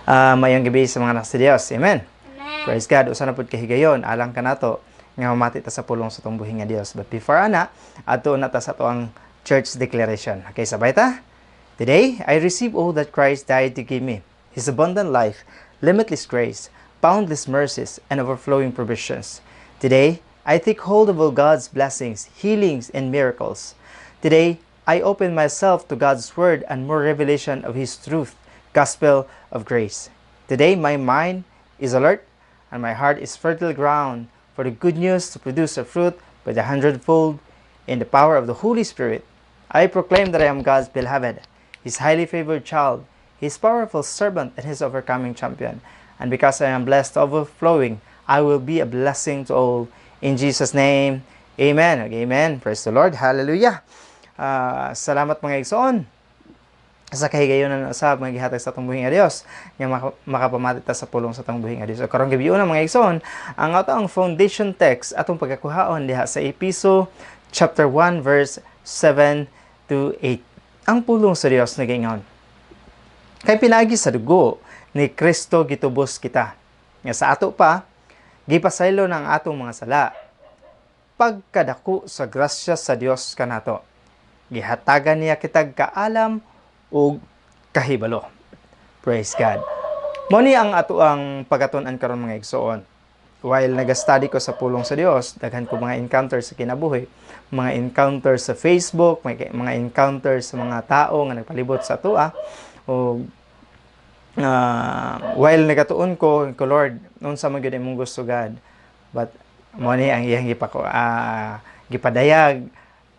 Maayong gabii sa mga anak sa Dios. Amen. Amen. Praise God. Usa na pud kahigayon alang kanato nga mamati ta sa pulong sa atong buhi nga Dios. But before ana, adto na ta sa atoang church declaration. Okay, sabay ta? Today, I receive all that Christ died to give me. His abundant life, limitless grace, boundless mercies, and overflowing provisions. Today, I take hold of all God's blessings, healings, and miracles. Today, I open myself to God's word and more revelation of His truth, gospel of grace. Today, my mind is alert and my heart is fertile ground for the good news to produce a fruit by the hundredfold in the power of the Holy Spirit. I proclaim that I am God's beloved, His highly favored child, His powerful servant, and His overcoming champion. And because I am blessed to overflowing, I will be a blessing to all. In Jesus' name, amen. Okay, amen. Praise the Lord. Hallelujah. Salamat, mga igsoon, sa kahigayonan usab mga gihatag sa atong buhi nga Dios nga makapamati ta sa pulong sa atong buhi nga Dios. So, karong gabii una, mga igsoon, ang atong foundation text atong pagkakuhaon diha sa Epeso chapter 1 verse 7 to 8. Ang pulong sa Dios nagaingon: "Kay pinaagi sa dugo ni Kristo gitubos kita, nga sa ato pa gipasaylo ng atong mga sala, pagkadako sa grasya sa Dios kanato. Gihatagan niya kitag kaalam ug kahibalo." Praise God. Mo ni ang ato ang pagatun-an karon, mga igsoon. While nag-study ko sa pulong sa Dios, daghan ko mga encounter sa kinabuhi, mga encounter sa Facebook, mga encounter sa mga tao nga nagpalibot sa atoa. O while nagatuon ko, "Lord, unsa man gyud imong gusto, God?" But mo ni ang iyang gipadayag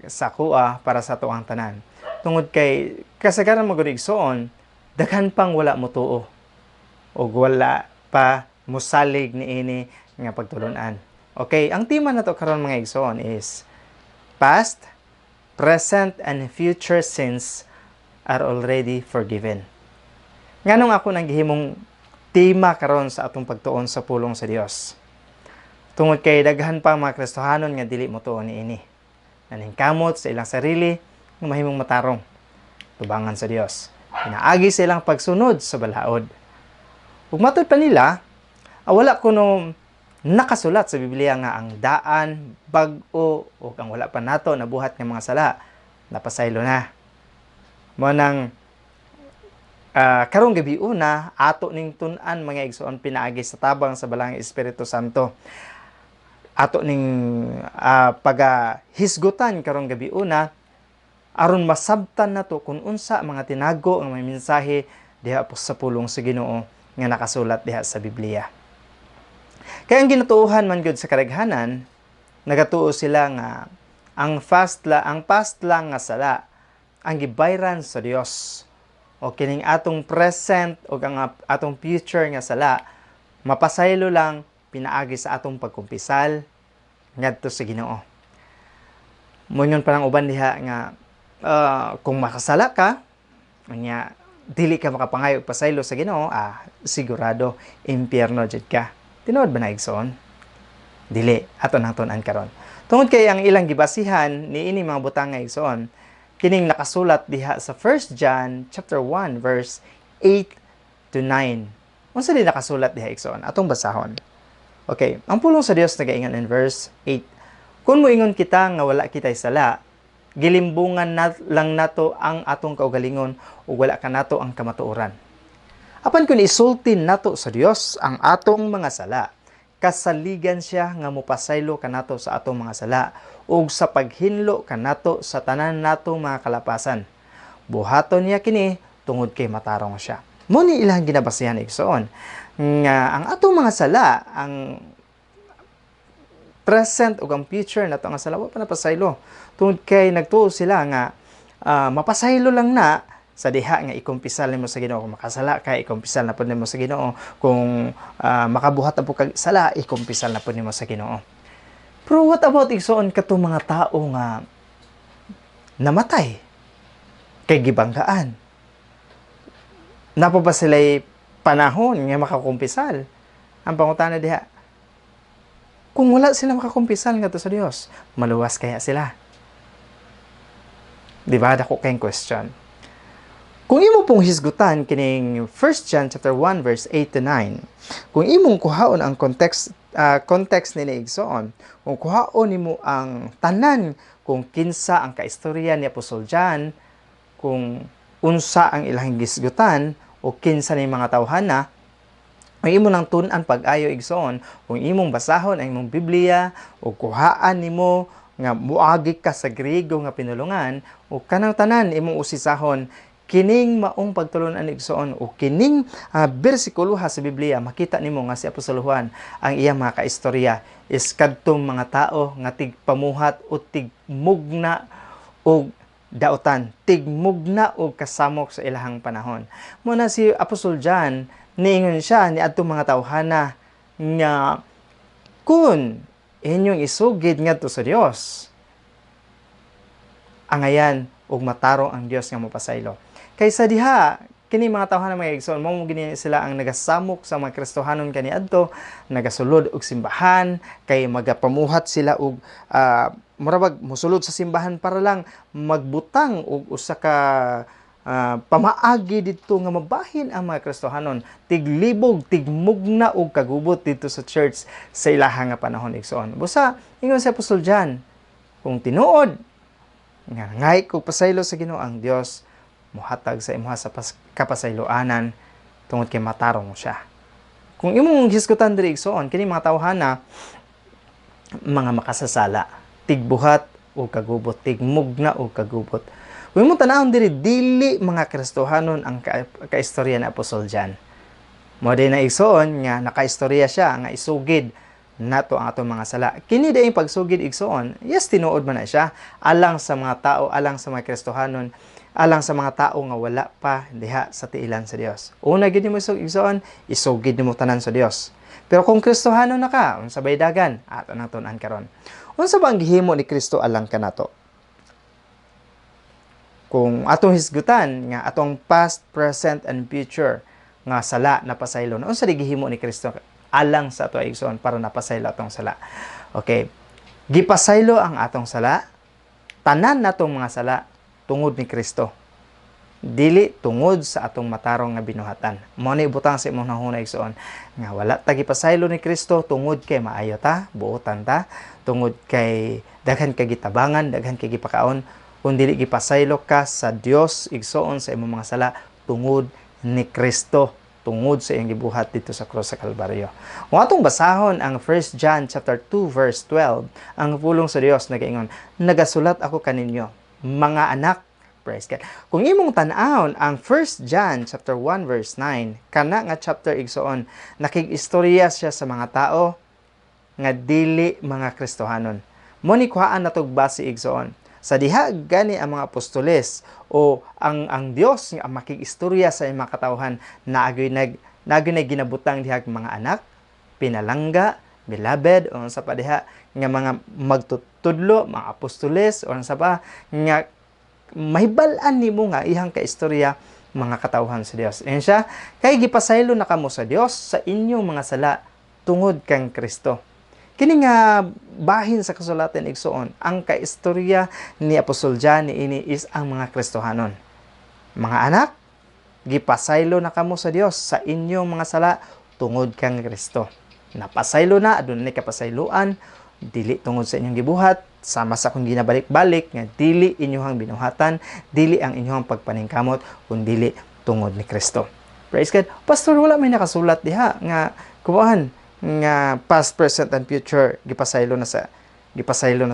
sa akoa para sa atoang tanan. Tungod kay kasagaran man gud, igsoon, daghan pang wala motuo o wala pa musalig niini nga pagtulunan. Okay, ang tema nato karon, mga igsoon, is past, present and future sins are already forgiven. Nganong ako nang gihimong tema karon sa atong pagtuon sa pulong sa Dios? Tungod kay daghan pa mga Kristohanon nga dili motuo niini. Naningkamot sa ilang sarili nga mahimong matarong tubangan sa Dios, pinaagi sa ilang pagsunod sa balaod. Ug matud pa nila, wala kuno nakasulat sa Biblia nga ang daan, bag-o o ang wala pa nato nabuhat nga mga sala napasaylo na. Mo nang karong gabi una, ato ning tun-an, mga igsoon, pinaagi sa tabang sa Balaang Espiritu Santo. Ato ning pagahisgutan karong gabi una aron masabtan nato kung unsa mga tinago ang mga mensahe diha po sa pulong sa Ginoo nga nakasulat diha sa Biblia. Kaya ang ginatuohan man gyud sa kadaghanan, nagatuo sila nga ang past lang nga sala ang gibayran sa Dios. O kining atong present o ang atong future nga sala mapasaylo lang pinaagi sa atong pagkumpisal ngadto sa Ginoo. Moingon pa ng uban diha nga kung makasala ka, unya dili ka makapangayo og pasaylo sa Ginoo, sigurado impyerno jud ka. Tinuod ba na, igsoon? Dili. Ato nang tun-an karon. Tungod kay ang ilang gibasihan niini mga butang nga, igsoon, kining nakasulat diha sa 1 John chapter 1 verse 8 to 9. Unsa di nakasulat diha, igsoon? Atong basahon. Okay, ang pulong sa Dios nagaingon in verse 8: "Kung moingon kita nga wala kitay sala, gilimbungan na lang nato ang atong kaugalingon ug wala kanato ang kamatuoran. Apan kung isulti nato sa Dios ang atong mga sala, kasaligan siya nga mopasaylo kanato sa atong mga sala ug sa paghinlo kanato sa tanan nato mga kalapasan. Buhaton niya kini tungod kay matarong siya." Mo ni ilang ginabasihan, igsoon, nga ang atong mga sala, ang present ug ang future nato nga sala, wa pa napasaylo. Tungod kay nagtuo sila nga mapasaylo lang na sa diha nga ikumpisal nimo sa Ginoo. Kung makasala ka, ikumpisal na pud nimo sa Ginoo. Kung makabuhat na pud kag sala, ikumpisal na pud nimo sa Ginoo. Pero what about, igsoon, katong mga tao nga namatay kay gibanggaan? Naa pa ba sila'y panahon nga makakumpisal? Ang pangutana diha, kung wala sila makakumpisal ngadto sa Dios, maluwas kaya sila? Di ba? Dako kayong question. Kung imo pong hisgutan kining 1 John chapter 1 verse 8 to 9, kung imong kuhaon ang context ni igsoon, kung kuhaon nimo ang tanan kung kinsa ang kaistorya ni Apostol John, kung unsa ang ilang gisgutan o kinsa ni mga tawhana, ang imo nang tun-an pag-ayo, igsoon, kung imong basahon ang imong Biblia o kuhaan nimo nga muagi ka sa Griego nga pinulungan o kanang tanan imong usisahon kining maong pagtulunan, igsoon, o kining bersikuloha sa Biblia, makita nimo nga si Apostol Juan, ang iyang mga kaistorya is kadtong mga tao nga tigpamuhat o tigmugna og daotan, tigmugna og kasamok sa ilahang panahon. Muna si Apostol John, niingon siya ni adtong mga tawhana nga kung inyong isugid ngadto sa Dios, angayan og matarong ang Dios nga mopasaylo. Kaysa diha, kini mga tawhana, mga igsoon, mao gini sila ang nagasamok sa mga Kristohanon kaniadto, nagasulod og simbahan, kay magapamuhat sila og murabag mosulod sa simbahan para lang magbutang og usa ka pamaagi didto nga mabahin ang mga Kristohanon, tiglibog, tigmugna og kagubot didto sa church sa ilaha nga panahon, igsoon. Busa ingon si Apostol John, kung tinuod nga ngay kog pasaylo sa Ginoo, ang Dios mohatag sa imuha sa kapasayloanan tungod kay matarong siya. Kung imong hisgutan diri, igsoon, kini mga tawhana mga makasasala, tigbuhat o kagubot, tigmugna o kagubot. Kung imong tan-awon diri, dili mga Kristohanon ang kaistorya ni Apostol John. Mo din na, igsoon, nga nakaistorya siya nga isugid nato ang atong mga sala. Kini dayong pagsugid, igsoon, yes, tinuod man na siya alang sa mga tao, alang sa mga Kristohanon, alang sa mga tao nga wala pa diha sa tiilan sa Dios. Una gid nimo igsoon, isugid nimo tanan sa Dios. Pero kung Kristohanon na ka, unsa bay dagan ato nang tun-an karon? Unsa ba ang gihimo ni Kristo alang kanato? Kung atong hisgutan nga atong past, present and future nga sala napasaylo, unsa di gihimo ni Kristo alang sa ato, igsoon, para napasaylo atong sala? Okay. Gipasaylo ang atong sala, tanan natong mga sala tungod ni Kristo. Dili tungod sa atong matarong nga binuhatan. Mao ni ibutang sa imong hunahuna, igsoon, nga wala ta gipasaylo ni Kristo tungod kay maayo ta, buotan ta, tungod kay daghan kay gitabangan, daghan kay gipakaon, kun dili gipasaylo ka sa Dios, igsoon, sa imong mga sala tungod ni Kristo, tungod sa iyang gibuhat didto sa krus sa Kalbaryo. Kung atong basahon ang 1 John chapter 2 verse 12, ang pulong sa Dios nagaingon, "Nagasulat ako kaninyo, mga anak." Praise God. Kung imong tan-awon ang 1 John chapter 1 verse 9, kana nga chapter, igsoon, nakig-istorya siya sa mga tao nga dili mga Kristohanon. Mo ni kuhaan natog base, igsoon. Sa diha gani ang mga apostoles o ang Dios nga makig-istorya sa mga katawhan, naagyoy nag ginabutang diha mga anak, pinalangga, beloved, o sa pa diha nga mga magtutudlo, mga apostoles, o sa pa nga mahibal-an nimo nga ihang kaistorya mga katawhan sa Dios. Ayan siya, "Kay gipasaylo na kamo sa Dios sa inyong mga sala tungod kang Kristo." Kini nga bahin sa kasulatan, igsoon, ang kaistorya ni Apostol John niini is ang mga Kristohanon. "Mga anak, gipasaylo na kamo sa Dios sa inyong mga sala tungod kang Kristo." Napasaylo na, aduna ni kapasayloan, dili tungod sa inyong gibuhat, sama sa akong ginabalik-balik nga dili inyong binuhatan, dili ang inyong pagpaningkamot, kun dili tungod ni Kristo. Praise God. "Pastor, wala may nakasulat diha nga kuan nga past, present and future gipasaylo na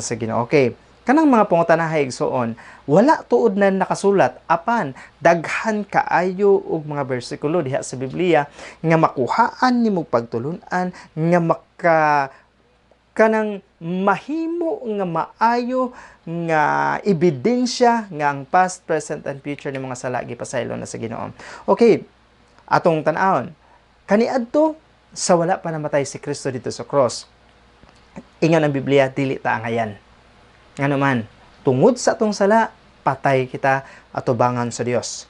sa Ginoo." Okay. Kanang mga pangutanahay, igsoon, wala tuod na nakasulat, apan daghan kaayo og mga bersikulo diha sa Biblia nga makuhaan nimo pagtulun-an nga maka kanang mahimo nga maayo nga ebidensya nga ang past, present and future ni mga sala gipasaylo na sa Ginoo. Okay, atong tan-awon. Kaniadto sa wala pa namatay si Kristo didto sa cross, ingon ang Biblia, dili ta angayan. Ngano man, tungod sa atong sala, patay kita atubangan sa Dios.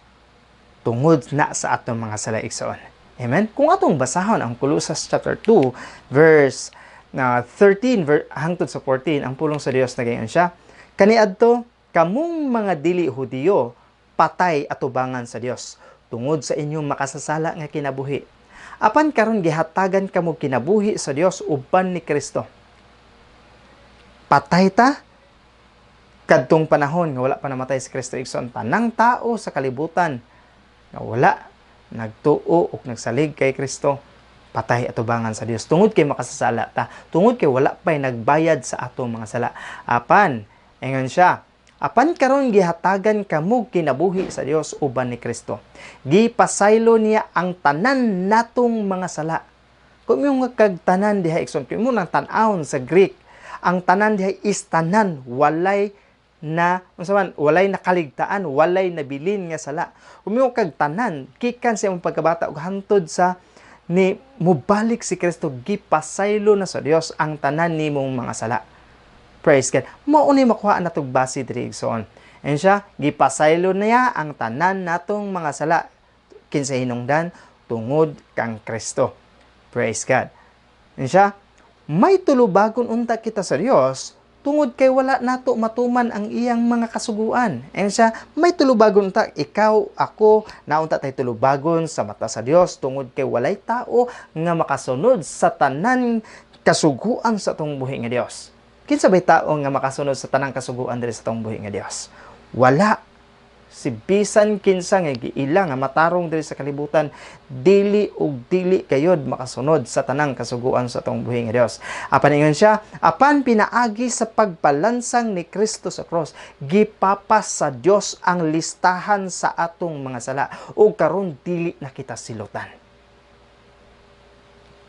Tungod na sa atong mga sala, igsoon. Amen? Kung atong basahon ang Colossus chapter 2 verse na 13 hangtod sa 14, ang pulong sa Dios nagaingon siya, "Kaniadto kamong mga dili Hudiyo, patay atubangan sa Dios tungod sa inyong makasasala nga kinabuhi. Apan karon gihatagan kamo kinabuhi sa Dios uban ni Kristo. Patay ta kadtong panahon nga wala pa namatay si Kristo, igsoon. Tanang tao sa kalibutan nga wala nagtuo ug nagsalig kay Kristo, patay atubangan sa Dios tungod kay makasasala ta, tungod kay wala pay nagbayad sa atong mga sala. Apan ingon siya, apan karon gihatagan kamo kinabuhi sa Dios uban ni Kristo. Gipasaylo niya ang tanan natong mga sala. Kung imong kag tanan diha, igsoon, kung imo nang tan-awon sa Greek, ang tanan diha is tanan, walay na unsa man, walay nakaligtaan, walay nabilin nga sala. Kung imong kag tanan, gikan sa imong pagkabata ug hantod sa ni mubalik si Kristo, gipasaylo na sa Dios ang tanan nimong mga sala. Praise God. Mao ni makuha natog base diri, igsoon. And siya, gipasaylo niya ang tanan natong mga sala. Kinsa hinungdan? Tungod kang Kristo. Praise God. And siya, may tulubagon unta kita sa Dios tungod kay wala nato matuman ang iyang mga kasuguan. And siya, may tulubagon unta ikaw, ako, naunta tay tulubagon sa mata sa Dios tungod kay walay tao nga makasunod sa tanan kasuguan sa atong buhi nga Dios. Kinsa bay tao nga makasunod sa tanang kasuguan diri sa atong buhi nga Dios? Wala. Si bisan kinsa nga giila nga matarong diri sa kalibutan, dili ug dili kayod makasunod sa tanang kasuguan sa atong buhi nga Dios. Apan ingon siya, apan pinaagi sa pagpalansang ni Kristo sa cross, gipapas sa Dios ang listahan sa atong mga sala ug karon dili na kita silutan.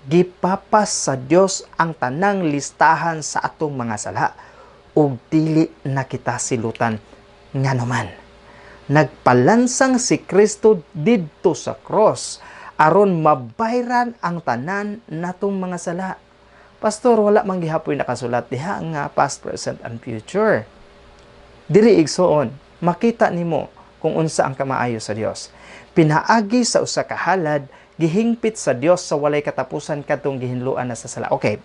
Gipapas sa Dios ang tanang listahan sa atong mga sala ug dili na kita silutan. Ngano man nagpalansang si Kristo didto sa cross? Aron mabayran ang tanan natong mga sala. Pastor, wala man gihapoy nakasulat diha nga past, present, and future. Diri, igsoon, makita nimo kung unsa ang kamaayo sa Dios. Pinaagi sa usa ka halad, gihingpit sa Dios sa walay katapusan kadtong gihinloan na sa sala. Okay.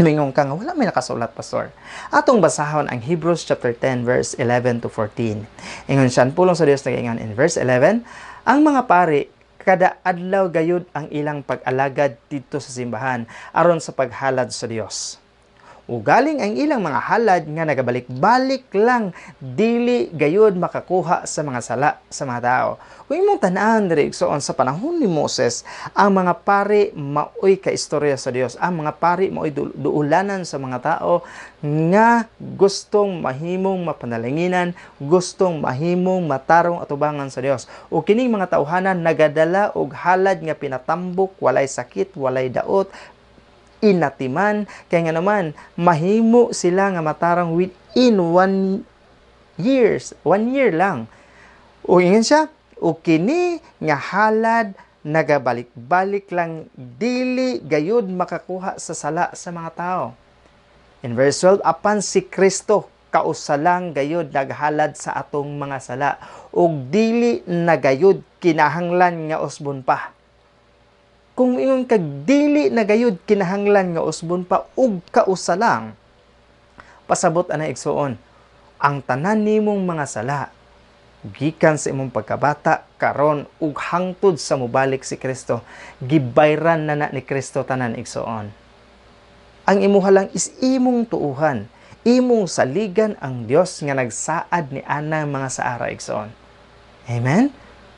Mingon ka nga wala may nakasulat, pastor. Atong basahon ang Hebrews chapter 10 verse 11 to 14. Ingon siya, ang pulong sa Dios nagaingon in verse 11, ang mga pari kada adlaw gayud ang ilang pag-alagad didto sa simbahan aron sa paghalad sa Dios. Ugaling ang ilang mga halad nga nagabalik-balik lang, dili gayud makakuha sa mga sala sa mga tao. Kung imong tan-awon diri, igsoon, sa panahon ni Moses, ang mga pari maoy kaistorya sa Dios. Ang mga pari maoy duulanan sa mga tao nga gustong mahimong mapanalanginan, gustong mahimong matarong atubangan sa Dios. O kining mga tawhanan nagadala og halad nga pinatambok, walay sakit, walay daot, inatiman, kaya nga naman mahimo sila nga matarong within one year lang. O ingon siya, o kini nga halad nagabalik-balik lang, dili gayud makakuha sa sala sa mga tao. In verse 12, apan si Kristo kausa lang gayud naghalad sa atong mga sala ug dili na gayud kinahanglan nga usbon pa. Kung ingon kag dili na gayud kinahanglan nga usbon pa ug kausa lang, pasabot ana, igsuon, ang tanan nimong mga sala gikan sa imong pagkabata karon ug hangtod sa mobalik si Kristo, gibayran na na ni Kristo tanan, igsuon. Ang imuha lang is imong tuuhan, imong saligan ang Dios nga nagsaad ni ana mga saara, igsuon. Amen.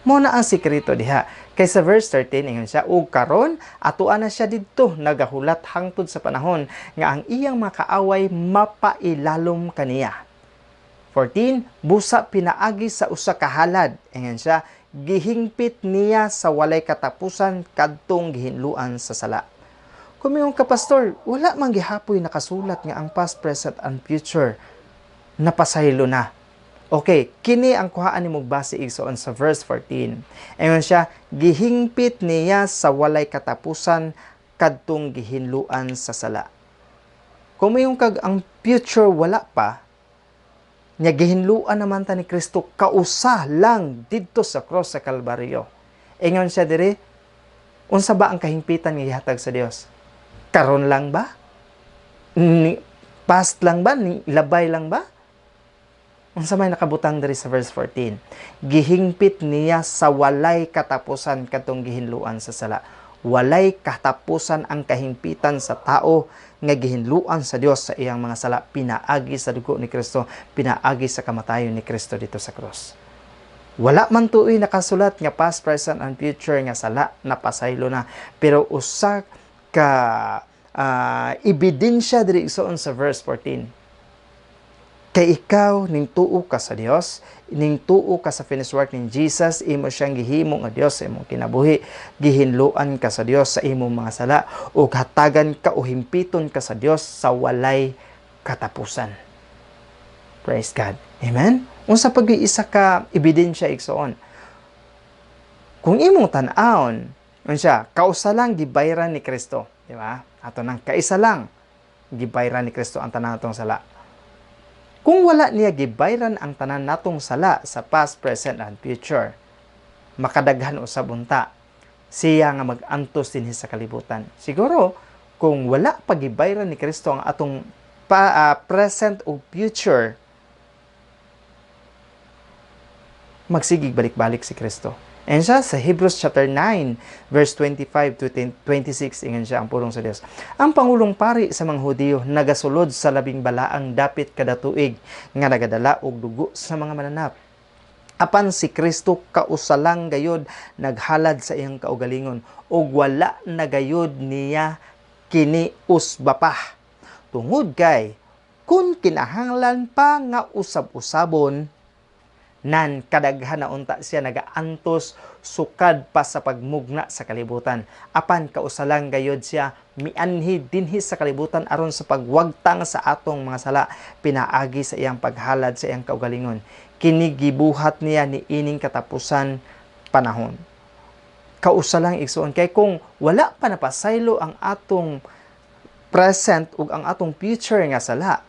Mo na ang sikreto diha. Kay sa verse 13, ingon siya, ug karon atoa na siya didto nagahulat hangtod sa panahon nga ang iyang mga kaaway mapailalom kaniya. 14, busa pinaagi sa usa ka halad, ingon siya, gihingpit niya sa walay katapusan kadtong gihinluan sa sala. Kung ka, "Pastor, wala man gihapoy nakasulat nga ang past, present, and future napasaylo na." Okay, kini ang kuhaan nimo base, igsoon, sa verse 14. Ingon siya, gihingpit niya sa walay katapusan kadtong gihinluan sa sala. Kung moingon kag ang future wala pa, nya gihinluan naman ta ni Kristo kausa lang didto sa cross sa Kalbaryo. Ingon siya diri, unsa ba ang kahingpitan nga gihatag sa Dios? Karon lang ba? Ni, past lang ba? Ni, labay lang ba? Unsa may nakabutang diri sa verse 14? Gihingpit niya sa walay katapusan kadtong gihinluan sa sala. Walay katapusan ang kahingpitan sa tao nga gihinluan sa Dios sa iyang mga sala pinaagi sa dugo ni Kristo, pinaagi sa kamatayon ni Kristo dito sa cross. Wala man tuoy nakasulat nga past, present, and future nga sala napasaylo na. Pero usa ka ebidensya diri, igsoon, sa verse 14. Kay ikaw ning tuo ka sa Dios, ning tuo ka sa finished work ni Jesus, imo siyang gihimo nga Dios sa imong kinabuhi, gihinluan ka sa Dios sa imong mga sala, ug hatagan ka o himpiton ka sa Dios sa walay katapusan. Praise God. Amen? Unsa pag isa ka ebidensya, igsoon? Kung imong tan-awon, unsa, kausa lang gibayran ni Kristo, di ba? Ato nang kaisa lang gibayran ni Kristo ang tanan natong sala. Kung wala niya gibayran ang tanan natong sala sa past, present, and future, makadaghan usab unta siya nga mag-antos dinhi sa kalibutan. Siguro, kung wala pa gibayran ni Kristo ang atong present o future, magsigig balik-balik si Kristo. And siya sa Hebrews chapter 9 verse 25 to 26, ingon siya ang pulong sa Dios. Ang pangulong pari sa mga Hudiyo nagasulod sa labing balaang dapit kada tuig nga nagadala og dugo sa mga mananap. Apan si Kristo kausalang gayod naghalad sa iyang kaugalingon ug wala na gayod niya kini usba pa. Tungod kay kun kinahanglan pa nga usab-usabon nan, kadaghan na unta siya nagaantos sukad pa sa pagmugna sa kalibutan. Apan kausalang gayod siya mianhi dinhi sa kalibutan aron sa pagwagtang sa atong mga sala pinaagi sa iyang paghalad sa iyang kaugalingon. Kini gibuhat niya ni ining katapusan panahon. Kausalang, igsoon, kay kung wala pa napasaylo ang atong present ug ang atong future nga sala,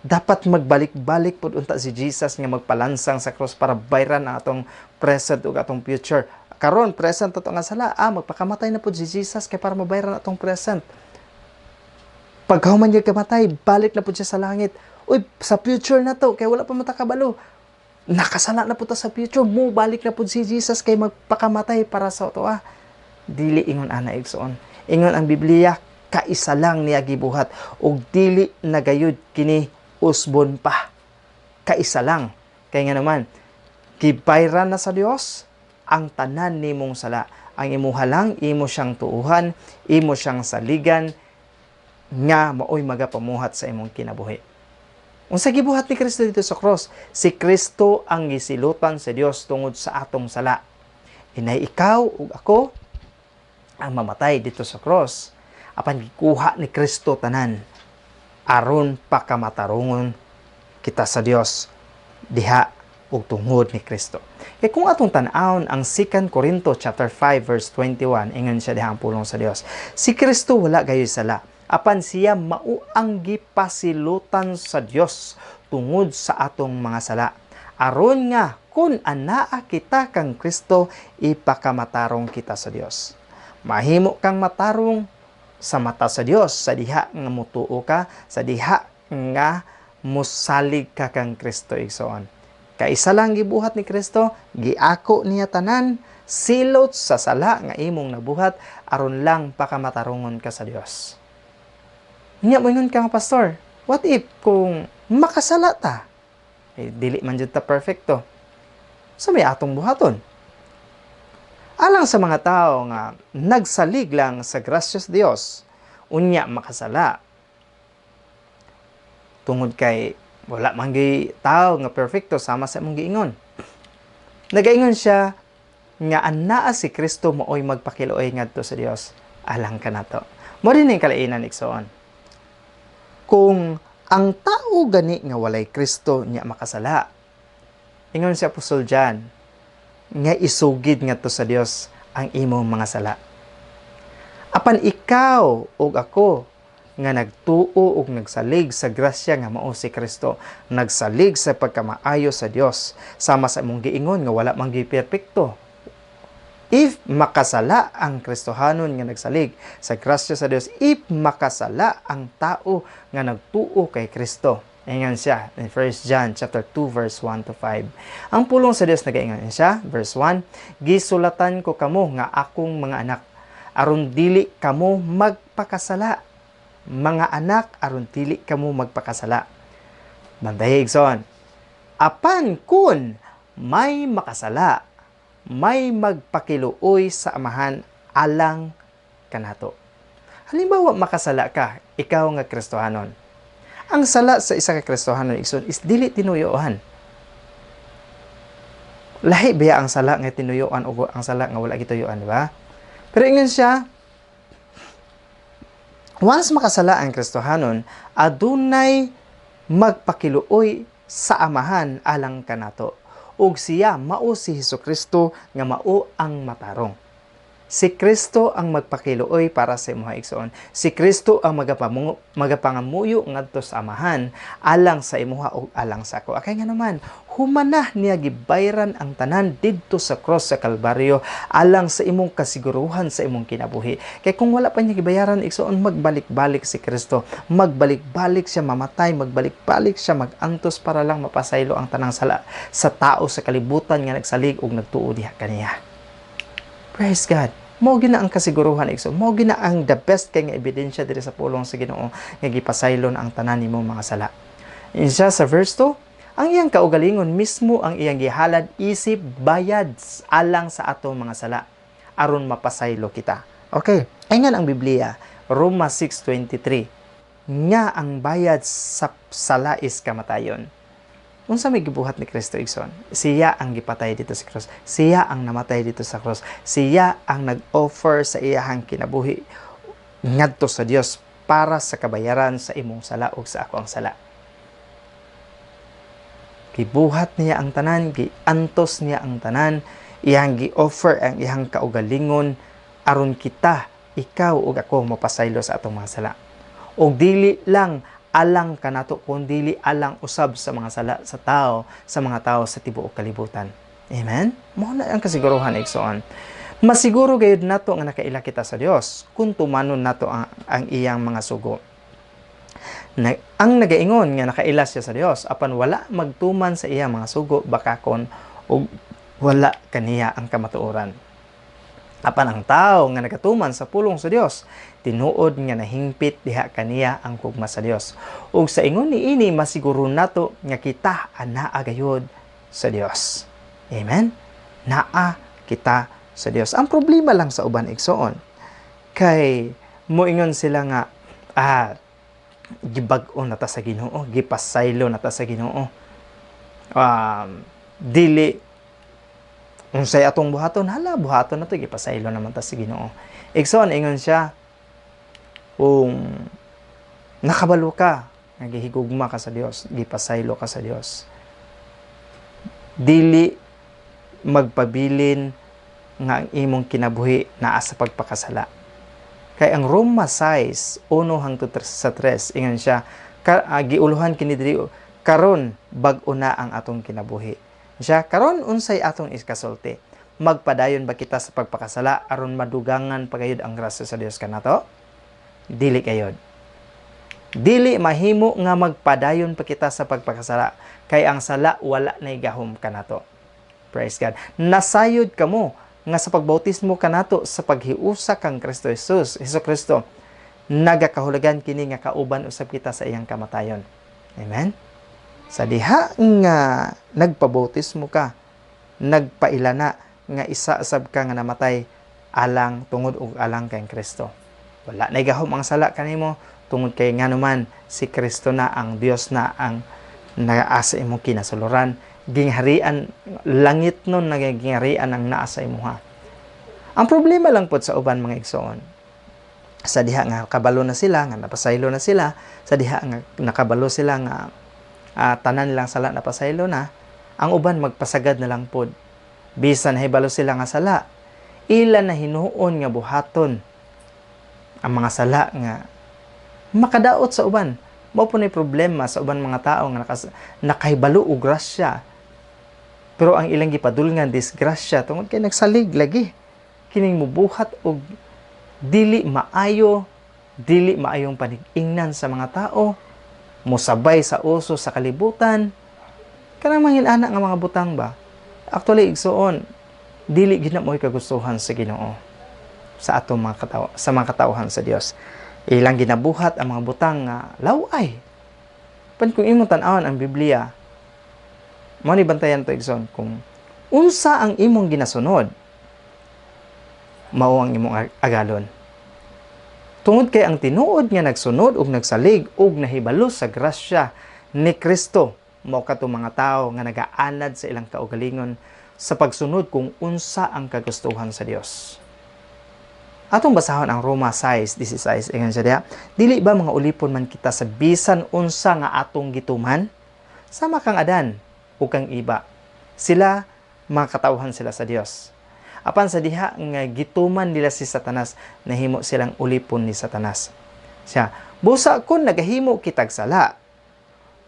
dapat magbalik-balik pud unta si Jesus nga magpalansang sa cross para bayran ang atong present ug atong future. Karon present ato nga sala, magpakamatay na pud si Jesus kay para mabayran atong present. Pagkahuman niya kamatay, balik na pud siya sa langit. Uy, sa future na to kay wala pa matakabalo. Nakasala na pud ta sa future, mo balik na pud si Jesus kay magpakamatay para sa ato ah. Dili ingon ana, igsoon. Ingon ang Biblia, kaisa lang niya gibuhat ug dili na gayud kini usbon pa. Kaisa lang. Kaya nga naman, gibayran na sa Dios ang tanan nimong sala. Ang imuha lang, imo siyang tuuhan, imo siyang saligan, nga maoy magapamuhat sa imong kinabuhi. Unsa gibuhat ni Kristo dito sa cross? Si Kristo ang gisilutan sa Dios tungod sa atong sala. Inay ikaw ug ako ang mamatay dito sa cross. Apan gikuha ni Kristo tanan aron pakamatarungon kita sa Dios diha ug tungod ni Kristo. Kay kung atong tan-awon ang 2 Corinto chapter 5 verse 21, ingon siya diha ang pulong sa Dios. Si Kristo wala gayoy sala, apan siya mao ang gipasilutan sa Dios tungod sa atong mga sala. Aron nga kun anaa kita kang Kristo, ipakamatarong kita sa Dios. Mahimo kang matarong sa mata sa Dios sa diha nga mutuo ka, sa diha nga musalig ka kang Kristo, igsoon. Kaisa lang gibuhat ni Kristo, giako niya tanan silot sa sala nga imong nabuhat aron lang pakamatarungon ka sa Dios. Nya moingon ka nga, "Pastor, what if kung makasala ta? Eh, dili man jud ta perfecto. So may atong buhaton?" Alang sa mga tao nga nagsalig lang sa grasya sa Dios, unya makasala, tungod kay wala man gyud tao nga perfecto sama sa imong giingon. Nagaingon siya nga anaa si Kristo maoy magpakiluoy ngadto sa Dios alang kanato. Mo din ning kalainan, igsoon. Kung ang tao gani nga walay Kristo nya makasala, ingon si Apostol John nga isugid ngadto sa Dios ang imong mga sala. Apan ikaw ug ako nga nagtuo ug nagsalig sa grasya nga mao si Kristo, nagsalig sa pagkamaayo sa Dios, sama sa imong giingon nga wala man gyud perpekto. If makasala ang Kristohanon nga nagsalig sa grasya sa Dios, if makasala ang tao nga nagtuo kay Kristo, Ingon siya in 1 John chapter 2 verse 1 to 5. Ang pulong sa Dios nagaingon siya, verse 1, "Gisulatan ko kamo nga akong mga anak aron dili kamo magpakasala." Mga anak, aron dili kamo magpakasala. Bantay, igsoon. "Apan kun may makasala, may magpakiluoy sa Amahan alang kanato." Halimbawa makasala ka, ikaw nga Kristohanon. Ang sala sa isa ka Kristohanon, igsoon, is dili tinuyoan. Lahi biya ang sala nga tinuyoan o ang sala nga wala gituyuan, di ba? Pero ingon siya, once makasala ang Kristohanon, adunay magpakiluoy sa Amahan alang kanato. Ug siya mao si Hesus Kristo nga mao ang matarong. Si Kristo ang magpakiluoy para sa imuha, igsoon. Si Kristo ang magapangamuyo ngadto sa Amahan alang sa imuha ug alang sa ako. Akay nga naman, humana niya gibayran ang tanan didto sa cross sa Kalbaryo alang sa imong kasiguruhan sa imong kinabuhi. Kay kung wala pa niya gibayaran, igsoon, magbalik-balik si Kristo. Magbalik-balik siya mamatay, magbalik-balik siya magantos para lang mapasaylo ang tanang sala sa tao sa kalibutan nga nagsalig og nagtuo diha kaniya. Praise God. Mao gina ang kasiguruhan, igsoon. Mao gina ang the best kay nga ebidensya diri sa pulong sa Ginoo nga gipasaylo na ang tanan nimo mga sala. Insa sa verse 2, ang iyang kaugalingon mismo ang iyang gihalad isip bayad alang sa atong mga sala aron mapasaylo kita. Okay, ingon ang Biblia, Roma 6:23, nga ang bayad sa sala is kamatayon. Unsa may gibuhat ni Kristo, igsoon? Siya ang gipatay dito sa cross. Siya ang namatay dito sa cross. Siya ang nag-offer sa iyahang kinabuhi ngadto sa Dios para sa kabayaran sa imong sala ug sa ako ang sala. Gibuhat niya ang tanan, giantos niya ang tanan, iyang gi-offer ang iyang kaugalingon aron kita, ikaw ug ako, mapasaylo sa atong mga sala. Og dili lang alang kanato kun dili alang usab sa mga sala sa tao, sa mga tao sa tibuok kalibutan. Amen? Mao na ang kasiguruhan, igsoon. Masiguro gayud nato nga nakaila kita sa Dios kung tumanon nato ang iyang mga sugo. Na, ang nagaingon nga nakaila siya sa Dios apan wala magtuman sa iyang mga sugo, bakakon ug wala kaniya ang kamatuoran. Apan ang tao nga nagatuman sa pulong sa Dios, tinuod nga nahingpit diha kaniya ang gugma sa Dios. Ug sa ingon niini masiguro nato nga kita anaa gayud sa Dios. Amen. Naa kita sa Dios. Ang problema lang sa uban, igsoon, kay moingon sila nga gibag-o na ta sa Ginoo, gipasaylo na ta sa Ginoo. Dili unsay atong buhaton, hala, buhaton na to, gipasaylo naman ta sa Ginoo. Igsoon, ingon siya, kung nakabalo ka nga gihigugma ka sa Dios, gipasaylo ka sa Dios, dili magpabilin nga ang imong kinabuhi naa sa pagpakasala. Kay ang Roma 6, 1 hangtod sa 3, ingon siya, giuluhan kini diri, karon bag-o na ang atong kinabuhi. Siya, karon unsay atong ikasulti? Magpadayon ba kita sa pagpakasala aron madugangan pagayod ang grasya sa Dios kanato? Dili kayod. Dili mahimo nga magpadayon pa kita sa pagpakasala kay ang sala wala nay gahom kanato. Praise God. Nasayod kamo nga sa pagbautismo kanato sa paghiusa kang Kristo Jesus, Hesus Kristo, nagakahulugan kini nga kauban usab kita sa iyang kamatayon. Amen. Sa diha nga nagpabautismo ka, nagpaila na nga isa sab ka nga namatay alang tungod og alang kay Kristo. Wala na gahom ang sala kanimo tungod kay nganuman si Kristo na, ang Dios na ang naa sa imong kinasuluran, gingharian langit nun naggingharian ang naa sa imuha. Ang problema lang pod sa uban, mga igsoon, sa diha nga kabalo na sila nga napasaylo na sila, sa diha nga nakabalo sila nga tanan lang sala napasaylo na, ang uban magpasagad na lang pod. Bisan nahibalo sila nga sala, ila na hinuon nga buhaton ang mga sala nga makadaot sa uban. Mao po ni problema sa uban mga tao nga nakahibalo og grasya. Pero ang ilang gipadulngan disgrasya tungod kay nagsalig lagi kining mubuhat og dili maayo, dili maayong panig-ingnan sa mga tao. Mosabay sa uso sa kalibutan, kanang mga ana nga mga butang ba. Actually, igsuon, dili gyud na mo'y kagustuhan sa Ginoo sa atong mga kataw sa mga katawhan sa Dios. Ilang ginabuhat ang mga butang nga laway. Pan kung imong tan-awon ang Biblia, mao ni bantayan to, igsoon, kung unsa ang imong ginasunod, mao ang imong agalon. Tungod kay ang tinuod nga nagsunod ug nagsalig ug nahibalo sa grasya ni Kristo, mao kato mga tawo nga nagaanad sa ilang kaugalingon sa pagsunod kung unsa ang kagustuhan sa Dios. Atong basahon ang Roma 6:16. Ingon siya diha, "Dili ba mga ulipon man kita sa bisan unsa nga atong gituman? Sama kang Adan ug kang Eva. Sila, mga katawhan sila sa Dios. Apan sa diha nga gituman nila si Satanas, nahimo silang ulipon ni Satanas." Siya, "Busa kun nagahimo kitag sala,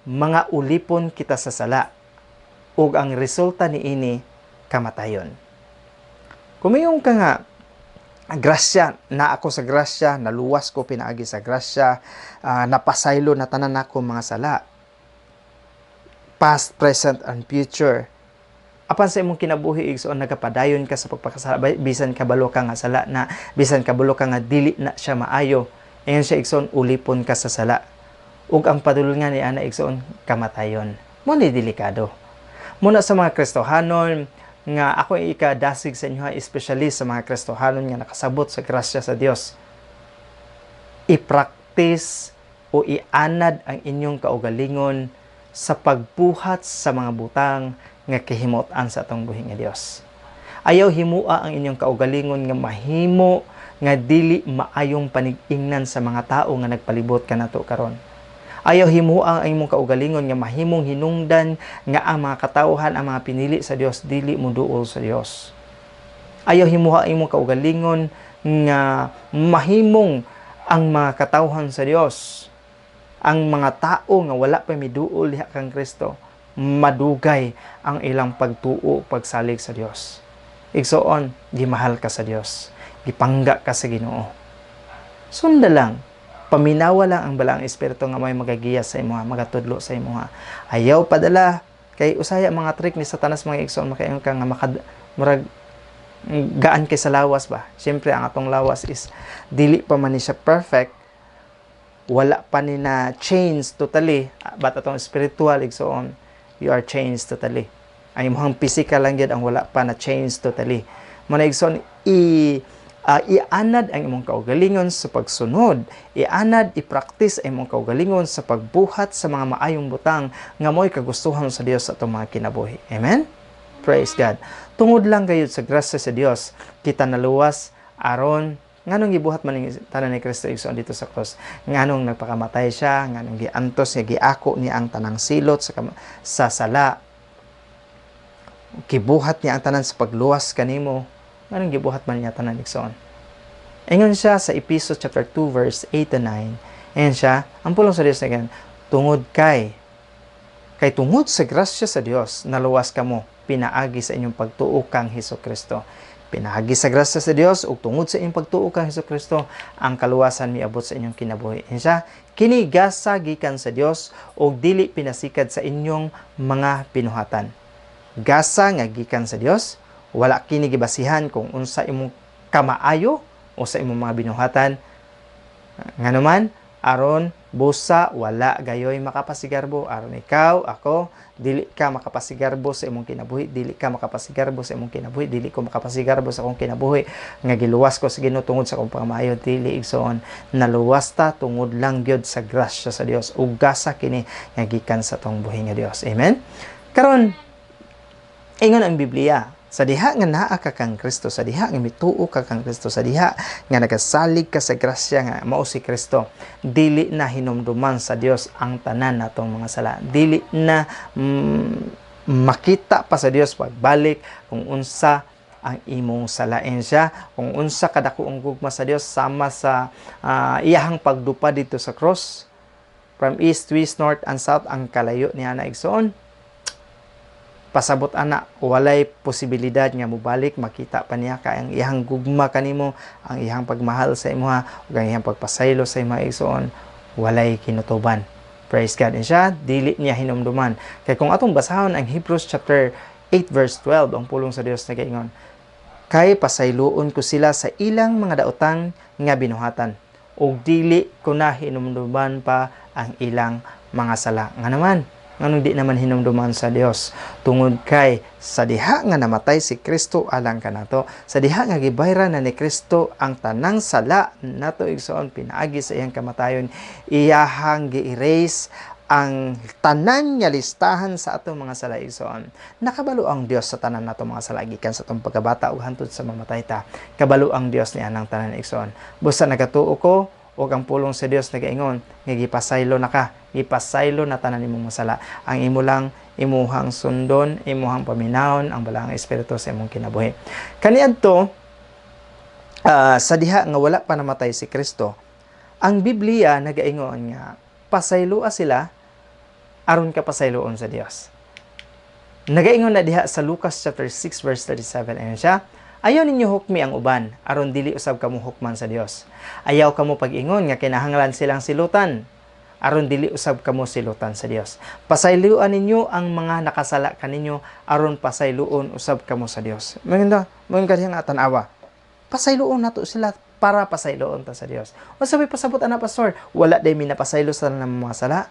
mga ulipon kita sa sala, ug ang resulta niini kamatayon." Kumayon ka nga, grasya, na ako sa grasya, naluwas ko pinaagi sa grasya, napasaylo na tanan nako mga sala. Past, present, and future. Apan sa imong kinabuhi, igsoon, nagapadayon ka sa pagpakasala, bisan kabalo ka nga sala na, bisan kabalo ka nga dili na siya maayo. Ingon siya, igsoon, ulipon ka sa sala. Ug ang padulngan ni ana, igsoon, kamatayon. Mo ni delikado. Muna sa mga Kristohanon nga ako ikadasig sa inyo, especially sa mga Kristohanon nga nakasabot sa grasya sa Dios. I-practice o ianad ang inyong kaugalingon sa pagbuhat sa mga butang nga kahimot-an sa atong buhi nga Dios. Ayaw himua ang inyong kaugalingon nga mahimo nga dili maayong panig-ingnan sa mga tao nga nagpalibot kanato karon. Ayaw himua ang imong kaugalingon nga mahimong hinungdan nga ang mga katawhan, ang mga pinili sa Dios, dili moduol sa Dios. Ayaw himua ang imong kaugalingon nga mahimong ang mga katawhan sa Dios, ang mga tao nga wala pa miduol diha kang Kristo, madugay ang ilang pagtuo, pagsalig sa Dios. Igsoon, gimahal ka sa Dios. Gipangga ka sa Ginoo. Sunda lang. Paminawa lang ang Balaang Espiritu nga may magagiya sa imo, magatudlo sa imo. Ayaw padala kay usaya mga trick ni Satanas, mga igsoon, makaingon ka nga makad murag gaan kay sa lawas ba. Siyempre, ang atong lawas is dili pa man ni siya perfect, wala pa ni na change totally, but atong spiritual, igsoon, you are changed totally. Ang imong physical lang gyud ang wala pa na change totally. Mo na, igsoon, i ianad ang imong kaugalingon sa pagsunod, ianad, i-practice ang imong kaugalingon sa pagbuhat sa mga maayong butang nga mo'y kagustuhan sa Dios sa atong mga kinabuhi. Amen. Praise God. Tungod lang gayud sa grasya sa Dios kita naluwas. Aron nganong gibuhat man ning tanan ni Kristo, igsoon, dito sa cross? Nganong nagpakamatay siya? Nganong giantos niya, giako niya ang tanang silot sa sala? Gibuhat niya ang tanan sa pagluwas kanimo. Nganong gibuhat man niya tanan, igsoon? Ingon siya sa Epeso chapter 2 verse 8 to 9. Ingon siya, ang pulong sa Dios again, "Tungod kay tungod sa grasya sa Dios naluwas kamo pinaagi sa inyong pagtuo kang Hesus Kristo." Pinaagi sa grasya sa Dios ug tungod sa inyong pagtuo kang Hesus Kristo ang kaluwasan miabot sa inyong kinabuhi. Ingon siya, "Kini gasa gikan sa Dios ug dili pinasikad sa inyong mga binuhatan." Gasa nga gikan sa Dios, wala kini gibasihan kung unsa imong kamaayo o sa imong mga binuhatan. Nganuman, aron busa wala gayoy makapasigarbo. Aron ikaw, ako, dili ka makapasigarbo sa imong kinabuhi, dili ka makapasigarbo sa imong kinabuhi, dili ko makapasigarbo sa akong kinabuhi nga giluwas ko sa Ginoo tungod sa akong pamaayo. Dili, igsoon. Naluwas ta tungod lang gyud sa grasya sa Dios ug gasa kini nga gikan sa atong buhi nga Dios. Amen. Karon, ingon ang Biblia, sa diha nga naa ka kang Kristo, sa diha nga mituo ka kang Kristo, sa diha nga nagasalig ka sa grasya nga mao si Kristo, dili na hinumduman sa Dios ang tanan natong mga sala. Dili na makita pa sa Dios pagbalik kung unsa ang imong salain siya, kung unsa kadako ang gugma sa Dios sama sa iyahang pagdupa dito sa cross. From east, west, north, and south ang kalayo niya na, igsoon. Pasabot ana, walay posibilidad nga mobalik makita pa niya kay ang iyang gugma kanimo, ang iyang pagmahal sa imuha ug ang iyang pagpasaylo sa imuha, igsoon, walay kinutuban. Praise God. And siya, dili niya hinumduman. Kay kung atong basahon ang Hebrews chapter 8 verse 12, ang pulong sa Dios nagaingon, "Kay pasayloon ko sila sa ilang mga daotang nga binuhatan, ug dili ko na hinumduman pa ang ilang mga sala." Nga naman, nganong di naman hinumduman sa Dios? Tungod kay sa diha nga namatay si Kristo alang kanato, sa diha nga gibayran na ni Kristo ang tanang sala nato, igsoon, pinaagi sa iyang kamatayon, iyahang gi-erase ang tanan nga listahan sa atong mga sala, igsoon. Nakabalo ang Dios sa tanan nato mga sala gikan sa atong pagkabata ug hantod sa mamatay ta. Kabalo ang Dios niya ng tanan, igsoon. Busa nagatuo ko ug ang pulong sa Dios nagaingon nga gipasaylo na ka, gipasaylo na tanan nimong masala. Ang imo lang imuhang sundon, imuhang paminawon ang Balaang Espiritu sa imong kinabuhi. Kaniadto sa diha nga wala pa namatay si Kristo, ang Biblia nagaingon nga pasayloa sila aron ka pasayloon sa Dios. Nagaingon na diha sa Lucas chapter 6 verse 37, ayun siya, "Ayaw ninyo hukmi ang uban, aron dili usab kamo hukman sa Dios. Ayaw kamo pag-ingon nga kinahanglan silang silutan, aron dili usab kamo silutan sa Dios. Pasayloan ninyo ang mga nakasala kaninyo, aron pasayloon usab kamo sa Dios." Maganda, maganda nga tan-awa. Pasayloon nato sila para pasayloon ta sa Dios. Unsa may pasabot ana, pastor? Wala day mi napasaylo sa mga sala.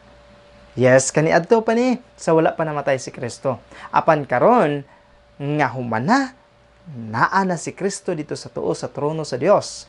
Yes, kaniadto pa ni sa wala pa namatay si Kristo. Apan karon nga humana, naa na si Kristo dito sa tuo sa trono sa Dios.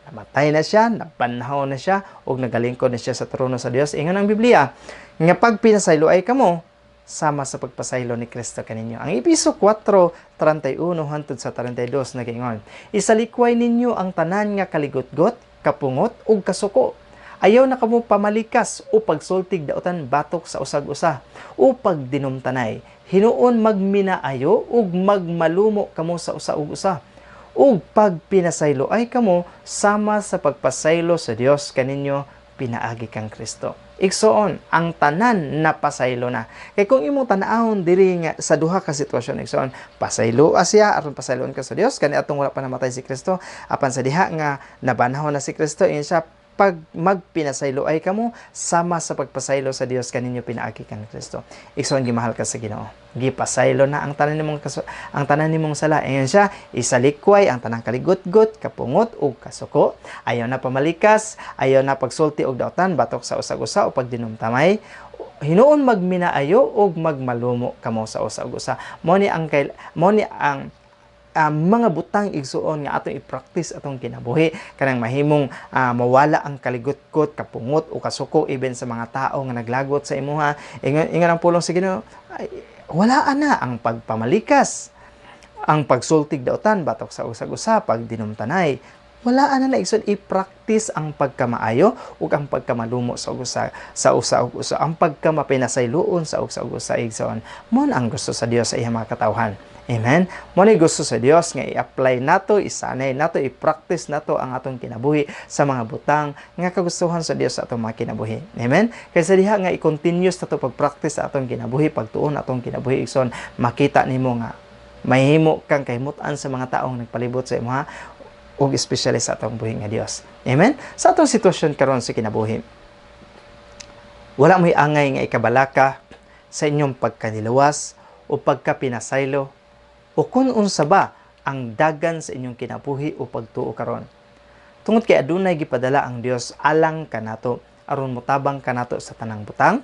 Namatay na siya, nabanhaw na siya, ug nagalingkod na siya sa trono sa Dios. Ingon ang Biblia, nga pag pinasaylo ay kamo, sama sa pagpasaylo ni Kristo kaninyo. Ang Epeso 4:31 hantod sa 32 nagaingon, "Isalikway ninyo ang tanan nga kaligotgot, kapungot ug kasuko. Ayaw na kamo pamalikas o pagsultig daotan batok sa usag-usa o pagdinumtanay. Hinuon magminaayo ug magmalumo kamo sa usa ug usa. Ug pag pinasaylo ay kamo sama sa pagpasaylo sa Dios kaninyo pinaagi kang Kristo." Igsoon, ang tanan na pasaylo na. Kay kung imong tan-awon diri nga sa duha ka sitwasyon, igsoon, pasaylo siya aron pasayloon ka sa Dios kani atong wala pa namatay si Kristo, apan sa diha nga nabanhaw na si Kristo, ingon siya, pag magpinasaylo ay kamo sama sa pagpasaylo sa Dios kaninyo pinaagi kang Kristo. Igsoon, gimahal ka sa Ginoo. Gipasaylo na ang tanan nimong sala. Ingon siya, isalikway ang tanang kaligutgot, kapungot ug kasuko. Ayaw na pamalikas, ayaw na pagsulti og daotan batok sa usag-usa o pagdinumtamay. Hinuon magminaayo ug magmalumo kamo sa usag-usa. Mo ni ang mga butang, igsuon, nga atong i-practice atong kinabuhi kanang mahimong mawala ang kaligutgot, kapungot o kasuko even sa mga tao nga naglagot sa imuha. Ingon ang pulong sa Ginoo, wala ana ang pagpamalikas, ang pagsultig daotan batok sa usag-usa, pagdinumtanay, wala ana na, igsoon. I-practice ang pagkamaayo ug ang pagkamalumo sa usa ug usa, ang pagkamapinasayloon sa usa ug usa, igsoon. Mo na ang gusto sa Dios sa iyang mga katawhan. Amen. Mo ni gusto sa Dios nga i-apply nato, isanay nato, i-practice nato ang atong kinabuhi sa mga butang nga kagustuhan sa Dios sa atong mga kinabuhi. Amen. Kay sa diha nga i-continuous nato pag-practice sa atong kinabuhi, pagtuon atong kinabuhi, igsoon, makita nimo nga mahimo kang kahimutan sa mga taong nagpalibot sa imuha ug especially sa atong buhi nga Dios. Amen. Sa atong sitwasyon karon sa kinabuhi, wala mo'y angay nga ikabalaka sa inyong pagkanilawas o pagkapinasaylo o kung unsa ba ang dagan sa inyong kinabuhi o pagtuo karon. Tungod kay adunay gipadala ang Dios alang kanato aron motabang kanato sa tanang butang,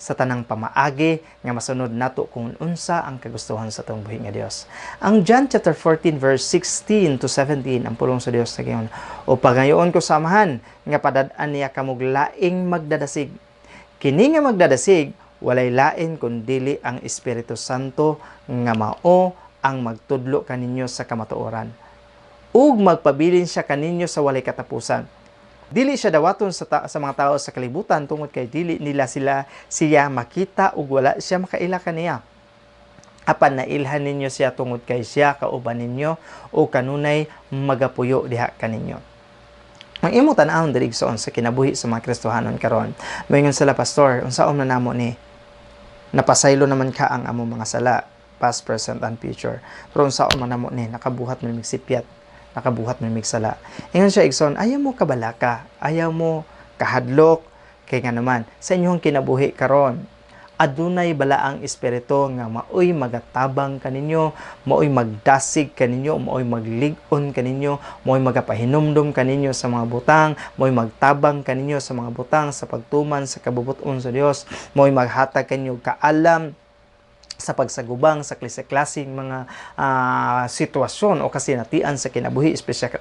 sa tanang pamaagi nga masunod nato kung unsa ang kagustuhan sa atong buhi nga Dios. Ang John chapter 14 verse 16 to 17, ang pulong sa Dios sa gayon, "O pangayoon ko sa Amahan nga padad-an niya kamog laing magdadasig. Kini nga magdadasig walay lain kun dili ang Espiritu Santo nga mao ang magtudlo kaninyo sa kamatuoran. Ug magpabilin siya kaninyo sa walay katapusan. Dili siya dawaton sa mga tao sa kalibutan tungod kay dili nila sila siya makita ug wala siya makaila kaniya. Apan nailhan ninyo siya tungod kay siya kauban ninyo o kanunay magapuyo diha kaninyo." Ang imong tan-awon diri, igsoon, sa kinabuhi sa mga Kristohanon karon, moingon sila, "Pastor, unsaon na namo ni? Napasaylo naman ka ang among mga sala, past, present, and future. Pero unsaon man namo ni? Nakabuhat man mig sipyat, nakabuhat man mig sala." Ingon siya, igsoon, ayaw mo kabalaka, ayaw mo kahadlok, Kay nga naman, sa inyong kinabuhi karon, adunay balaang espiritu nga maoy magatabang kaninyo, maoy magdasig kaninyo, maoy maglig-on kaninyo, maoy magapahinumdum kaninyo sa mga butang, maoy magtabang kaninyo sa mga butang sa pagtuman sa kabubut-on sa Dios, maoy maghatag kaninyo kaalam sa pagsagubang sa klase-klaseng mga sitwasyon o kasinatian sa kinabuhi,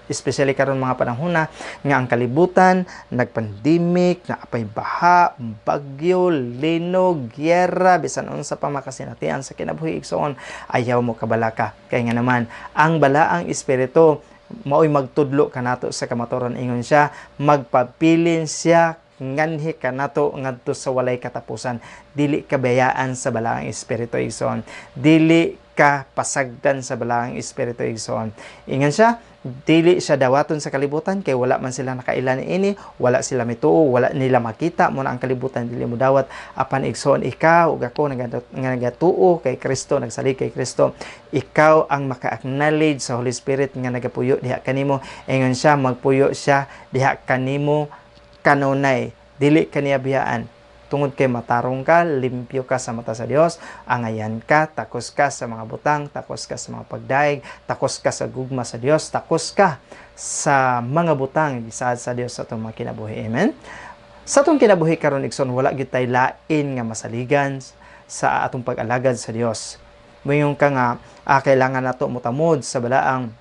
especially karon mga panahon na nga ang kalibutan nagpandemic, naapay baha, bagyo, linog, gyera, bisan unsa pa makasinatian sa kinabuhi, igsoon. Ayaw mo kabalaka kay nga naman, ang balaang espiritu maoy magtudlo kanato sa kamatuoran. Ingon siya, magpabilin siya nganhi kanato ngadto sa walay katapusan. Dili ka bayaan sa balaang espiritu, igsoon. Dili ka pasagdan sa balaang espiritu, igsoon. Ingon siya, dili siya dawaton sa kalibutan kay wala man sila nakaila niini, wala sila mituo, wala nila makita mo na ang kalibutan dili mo dawat. Apan igsoon, ikaw ug ako nga nagatuo kay Kristo, nagsalig kay Kristo, ikaw ang maka-acknowledge sa Holy Spirit nga nagapuyo diha kanimo. Ingon siya, magpuyo siya diha kanimo kanunay, dili kaniya biyaan tungod kay matarong ka, limpyo ka sa mata sa Dios, angayan ka, takos ka sa mga butang, takos ka sa mga pagdaig, takos ka sa gugma sa Dios, takos ka sa mga butang gisaad sa Dios sa atong mga kinabuhi. Amen. Sa atong kinabuhi karon, igsoon, wala gyud tay lain nga masaligan sa atong pag-alagad sa Dios. Moingon ka nga kailangan nato motamod sa balaang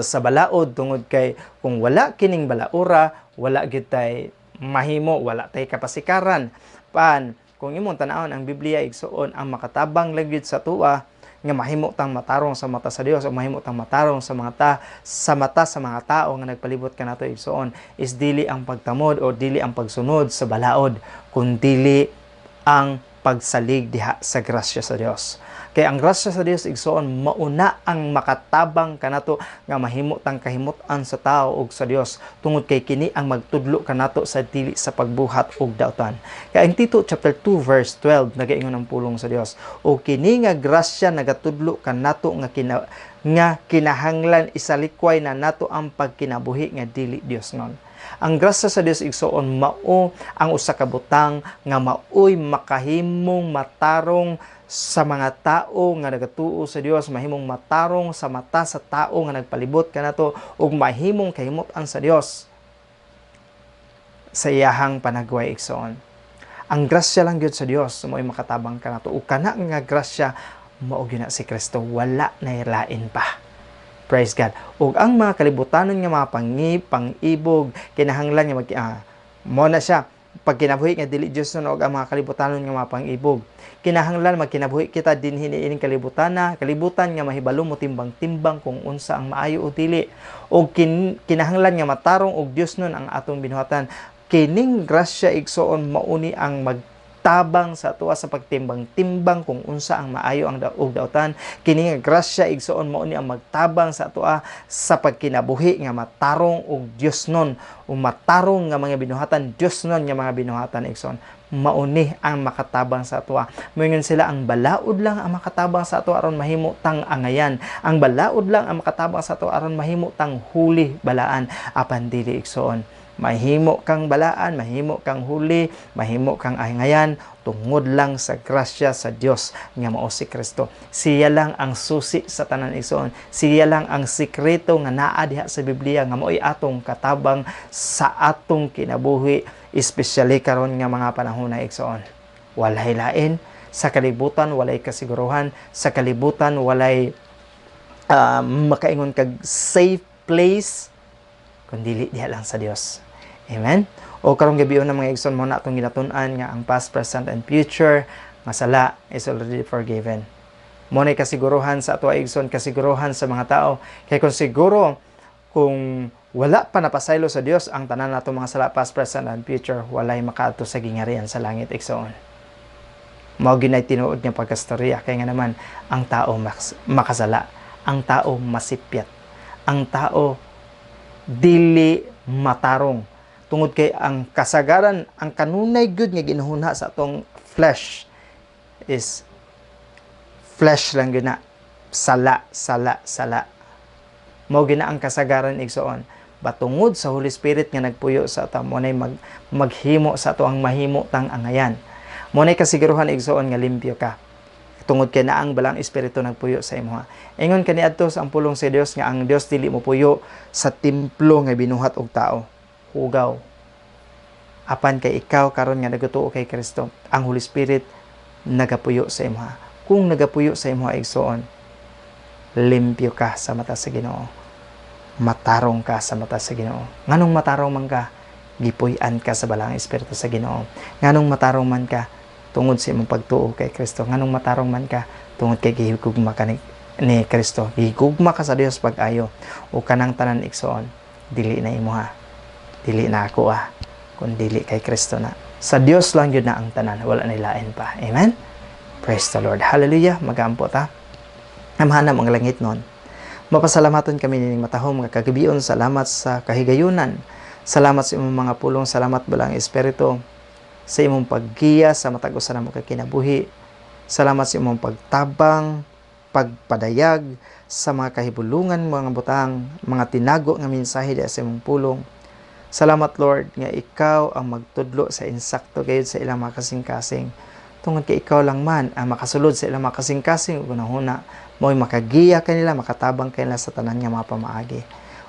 sa balaod tungod kay kung wala kining balaura, wala gyud tay mahimo, wala tay kapasikaran. Pan kung imong tan-awon ang Biblia, igsoon, ang makatabang lang gyud sa atoa nga mahimo tang matarong sa mata sa Dios o mahimo tang matarong sa mata sa mga tao nga nagpalibot kanato, igsoon, is dili ang pagtamod o dili ang pagsunod sa balaod, kundili ang pagsalig diha sa grasya sa Dios. Kay ang grasya sa Dios, igsoon, mauna ang makatabang kanato nga mahimo tang kahimut-an sa tao ug sa Dios tungod kay kini ang magtudlo kanato sa dili sa pagbuhat og dautan. Kay ang Tito chapter 2 verse 12, nagaingon ang pulong sa Dios, o kini nga grasya nagatudlo kanato nga kinahanglan isalikway na nato ang pagkinabuhi nga dili Dios non. Ang grasya sa Dios, igsoon, mao ang usa ka butang nga maoy makahimong matarong sa mga tao nga nagatuo sa Dios, mahimong matarong sa mata sa tao nga nagpalibot kanato ug mahimong kahimut-an sa Dios sa iyahang panagway, igsoon. Ang grasya lang gyud sa Dios mo'y makatabang kanato, ug kana nga grasya mao gyud na si Kristo, wala na lain pa. Praise God. Ug ang mga kalibutanon nga mga pang-ibog, kinahanglan nga mo na siya pag kinabuhi nga dili Dios nun og ang mga kalibutanon nga mga pang-ibog. Kinahanglan magkinabuhi kita dinhi niining kalibutan na kalibutan nga mahibalo mo timbang-timbang kung unsa ang maayo o dili. Og kinahanglan nga matarong og Dios nun ang atong binuhatan. Kining grasya, igsoon, mauni ang magtabang sa atoa sa pagtimbang-timbang kung unsa ang maayo ang og dautan. Kini nga grasya, igsoon, mao ni ang magtabang sa atoa sa pagkinabuhi nga matarong og Dios nun o matarong nga mga binuhatan, Dios nun nga mga binuhatan, igsoon. Mauni ang makatabang sa atoa. Moingon sila, ang balaod lang ang makatabang sa atoa aron mahimo tang angayan. Ang balaod lang ang makatabang sa atoa aron mahimo tang huli balaan. Apan dili, igsoon. Mahimo kang balaan, mahimo kang huli, mahimo kang angayan tungod lang sa grasya sa Dios nga mao si Kristo. Siya lang ang susi sa tanan, igsoon. Siya lang ang sikreto nga naa diha sa Biblia nga mao'y atong katabang sa atong kinabuhi, especially karon nga mga panahon na, igsoon. Walay lain sa kalibutan, walay kasiguruhan sa kalibutan, walay makaingon kag safe place kun dili diha lang sa Dios. Amen. O karong gabi na, mga igsoon, mo na atong ginatun-an nga ang past, present and future nga sala is already forgiven. Mo na kasiguruhan sa ato, igsoon, kasiguruhan sa mga tao. Kay kung siguro kung wala pa napasaylo sa Dios ang tanan nato mga sala, past, present and future, walay makaadto sa gingharian sa langit, igsoon. Mao ginay tinuod nga pagkastorya kay nga naman, ang tao makasala, ang tao masipyat, ang tao dili matarong tungod kay ang kasagaran, ang kanunay gyud nga ginuhuna sa atong flesh is flesh lang gyud na sala, sala, sala. Mao gina ang kasagaran, igsoon. Batungod sa Holy Spirit nga nagpuyo sa ato, mo nay maghimo sa ato ang mahimo tang angayan. Mo nay kasiguruhan, igsoon, nga limpyo ka. Tungod kay naang Balaang Espiritu nagpuyo sa imuha. Ingon kaniadto sa ang pulong sa Dios nga ang Dios dili mo puyo sa templo nga binuhat og tao. Hugaw. Apan kay ikaw karon nga nagatuo kay Kristo, ang Holy Spirit nagapuyo sa imuha. Kung nagapuyo sa imuha, igsoon, limpyo ka sa mata sa Ginoo. Matarong ka sa mata sa Ginoo. Nganong matarong man ka? Gipuy-an ka sa Balaang Espiritu sa Ginoo. Nganong matarong man ka? Tungod sa imong pagtuo kay Kristo. Nganong matarong man ka? Tungod kay gihigugma ka ni Kristo. Gihigugma ka sa Dios pag-ayo. O kanang tanan, igsoon, dili na imuha. Dili na ako ah. Kung dili kay Kristo na. Sa Dios lang yun na ang tanan. Wala na lain pa. Amen? Praise the Lord. Hallelujah. Magampo ta. Amahan ang langit nun. Mapasalamaton kami nining matahom nga kagabion. Salamat sa kahigayunan. Salamat sa imong mga pulong. Salamat, Balaang Espiritu, sa imong paggiya sa matag usa namo ka kinabuhi. Salamat sa imong pagtabang, pagpadayag sa mga kahibulungan, mga butang, mga tinago nga mensahe diha sa imong pulong. Salamat, Lord, nga ikaw ang magtudlo sa insakto gayud sa ilang mga kasing-kasing. Tungod kay ikaw lang man ang makasulod sa ilang mga kasing-kasing ug hunahuna, mo'y makagiya kanila, makatabang kanila sa tanan nga mga pamaagi.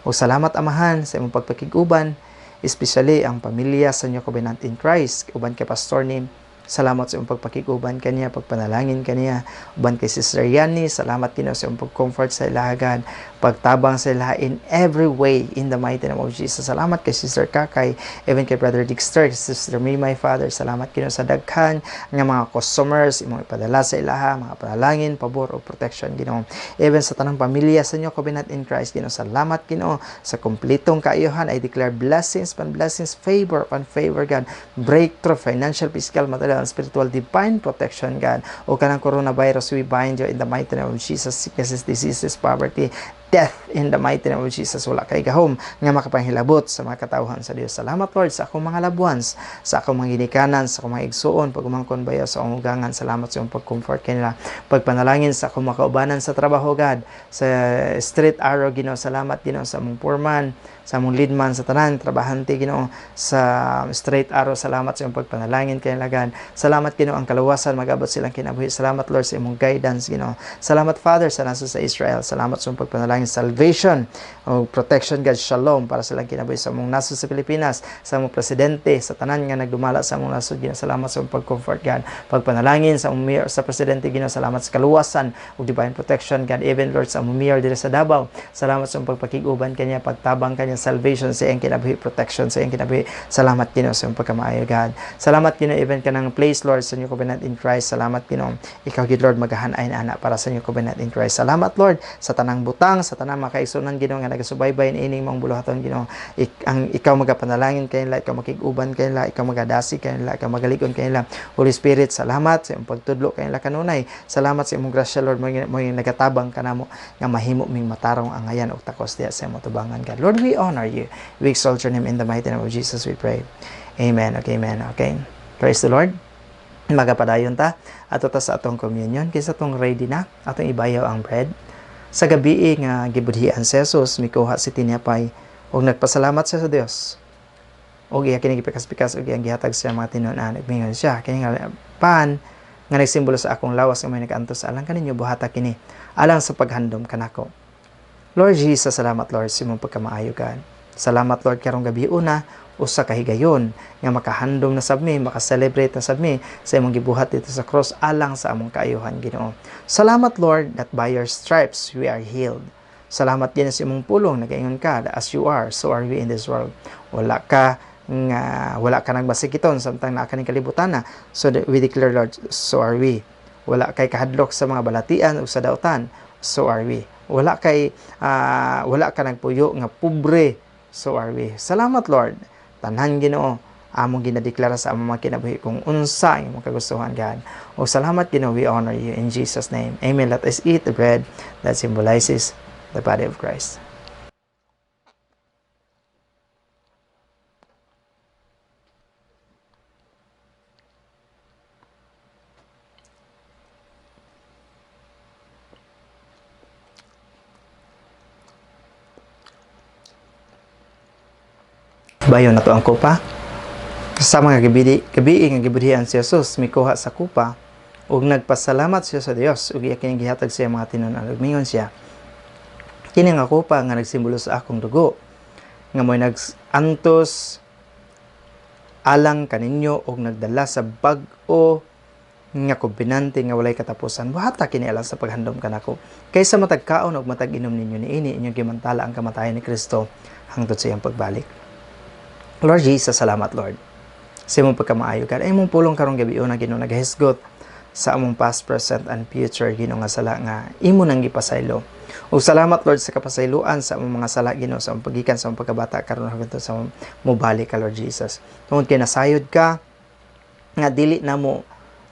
O salamat, Amahan, sa imong pagpakig-uban, especially ang pamilya sa New Covenant in Christ, uban kay Pastor Nim. Salamat sa imong pagpakig-uban kaniya, pagpanalangin kaniya, uban kay Sister Yani, salamat Ginoo sa imong pag-comfort sa ilahagan, pagtabang sa ilaha in every way in the mighty name of Jesus. Salamat kay Sister Kakay, even kay Brother Dexter, Sister Me, my Father. Salamat, Ginoo, sa daghan nga mga customers imong ipadala sa ilaha, mga panalangin, pabor o protection, Ginoo. Even sa tanang pamilya sa New Covenant in Christ, Ginoo, salamat, Ginoo, sa kompletong kaayuhan. I declare blessings pan blessings, favor pan favor, God. Breakthrough, financial, physical, material, and spiritual, divine protection, God. O kanang coronavirus, we bind you in the mighty name of Jesus. Sicknesses, diseases, poverty, death in the mighty name of Jesus. Wala kay gahom nga makapanghilabot sa mga katawhan sa Dios. Salamat, Lord, sa akong mga loved ones, sa akong mga ginikanan, sa akong mga igsuon, pagumangkon bayo sa akong ugangan. Salamat sa iyong pag-comfort kanila. Pagpanalangin sa akong makaubanan sa trabaho, God, sa Straight Arrow, Ginoo. Salamat, Ginoo, sa among foreman, sa among leadman, sa tanan, trabahante, Ginoo, sa Straight Arrow. Salamat sa iyong pagpanalangin kanila, God. Salamat, Ginoo, ang kaluwasan magabot silang kinabuhi. Salamat, Lord, sa imong guidance, Ginoo. Salamat, Father, sa nasa sa Israel. Salamat sa iyong pagpanalangin, salvation o protection, God, shalom para silang kinabuhi sa among nasod sa Pilipinas, sa among presidente, sa tanan nga nagdumala sa among nasod, Ginoo. Salamat sa iyong pag-comfort, God. Pagpanalangin sa among mayor, sa presidente, Ginoo. Salamat sa kaluwasan ug divine protection, God. Even, Lord, sa among mayor diri sa Davao. Salamat sa iyong pagpakig-uban kanya, pagtabang kanya, salvation sa iyang kinabuhi, protection sa iyang kinabuhi. Salamat, Ginoo, sa iyong pagkamaayo, God. Salamat, Ginoo, even kanang place, Lord, sa New Covenant in Christ. Salamat, Ginoo. Ikaw gid, Lord, magahanay na ana para sa New Covenant in Christ. Salamat, Lord, sa tanang butang, sa tanang mga kaigsuonan, Ginoo, nga nagasubaybay ining mga buluhaton, Ginoo. Ang ikaw magapanalangin kanila, ikaw makig-uban kanila, ikaw magadasi kanila, ikaw magalig-on kanila. Holy Spirit, salamat sa imong pagtudlo kanila kanunay. Salamat sa imong grasya, Lord, mo nagatabang kanamo nga mahimo ming matarong angayan og takos diha sa imong tubangan, God. Lord, we honor you. We exalt your name. In the mighty name of Jesus we pray. Amen. Okay, amen. Okay. Praise the Lord. Magapadayon ta ato ta sa atong communion. Kaysa atong ready na, atong ibayaw ang bread. Sa gabi nga gibudhian si Jesus, mikuha si tinapay ug nagpasalamat siya sa Dios. Ug iya kini gipikas-pikas ug iyang gihatag sa mga tinun-an. Ug mingon siya, kini nga pan nga nagsimbolo sa akong lawas nga may nagaantos alang kaninyo, buhata kini alang sa paghandom kanako. Lord Jesus, salamat, Lord, sa imong pagkamaayo, God. Salamat, Lord, karong gabi una usa ka higayon nga makahandom na sab mi, maka-celebrate na sab mi sa imong gibuhat dito sa cross alang sa among kaayuhan, Ginoo. Salamat, Lord, that by your stripes we are healed. Salamat din sa imong pulong nagaingon ka that as you are, so are we in this world. Wala ka nagmasikiton samtang naa ka ning kalibutan na. So that we declare, Lord, so are we. Wala kay kahadlok sa mga balatian o sa dautan, so are we. Wala ka nagpuyo nga pobre, so are we. Salamat, Lord. Tanan, Ginoo, among ginadeklara sa among mga kinabuhi kung unsa ang imong kagustuhan, God. O salamat, Ginoo, we honor you in Jesus' name. Amen. Let us eat the bread that symbolizes the body of Christ. Bayon nato ang kupa. Sa mga gabi, gabi nga gibudhian si Jesus, mikuha sa kupa ug nagpasalamat siya sa Dios ug iya kini gihatag sa iyang mga tinun-an ug mingon siya: "Kini nga kupa nga nagsimbolo sa akong dugo nga mo'y nag-antos alang kaninyo ug nagdala sa bag-o nga kobenante nga walay katapusan. Buhata kini alang sa paghandom kanako. Kaysa matag kaon ug matag inom ninyo niini, inyong gimantala ang kamatayan ni Kristo hangtod sa iyang pagbalik." Lord Jesus, salamat, Lord, sa imong pagkamaayo, God. Ay imong pulong karong gabi una, Ginoo, nagahisgot sa among past, present and future, Ginoo, nga sala nga imo nang gipasaylo. Ug salamat, Lord, sa kapasayloan sa among mga sala, Ginoo, sa among pagikan sa among pagkabata karon hangtod sa mobalik ka, Lord Jesus. Tungod kay nasayod ka nga dili namo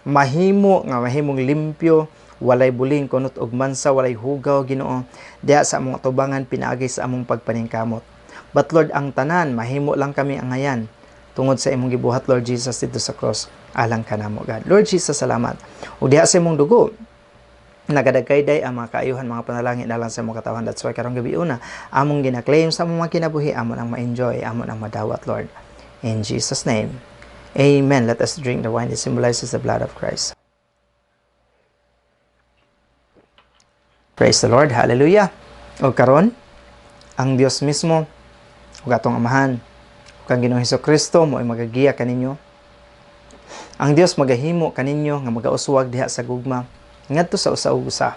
mahimo nga mahimong limpyo, walay buling, kunot og mansa, walay hugaw, Ginoo, diha sa among atubangan pinaagi sa among pagpaningkamot. But Lord, ang tanan mahimo lang kami angayan tungod sa imong gibuhat, Lord Jesus, didto sa cross alang kanamo, God. Lord Jesus, salamat. Ug diha sa imong dugo nagadagkayday ang mga kaayuhan, mga panalangin alang sa imong katawhan. That's why karong gabi una, among gina-claim sa among mga kinabuhi, amon ang ma-enjoy, amon ang madawat, Lord. In Jesus' name. Amen. Let us drink the wine that symbolizes the blood of Christ. Praise the Lord. Hallelujah. O karon, ang Dios mismo ug atong Amahan ug ang Ginoong Hesus Kristo mo ay magagiya kaninyo. Ang Dios magahimo kaninyo nga magauswag diha sa gugma ngadto sa usa ug usa,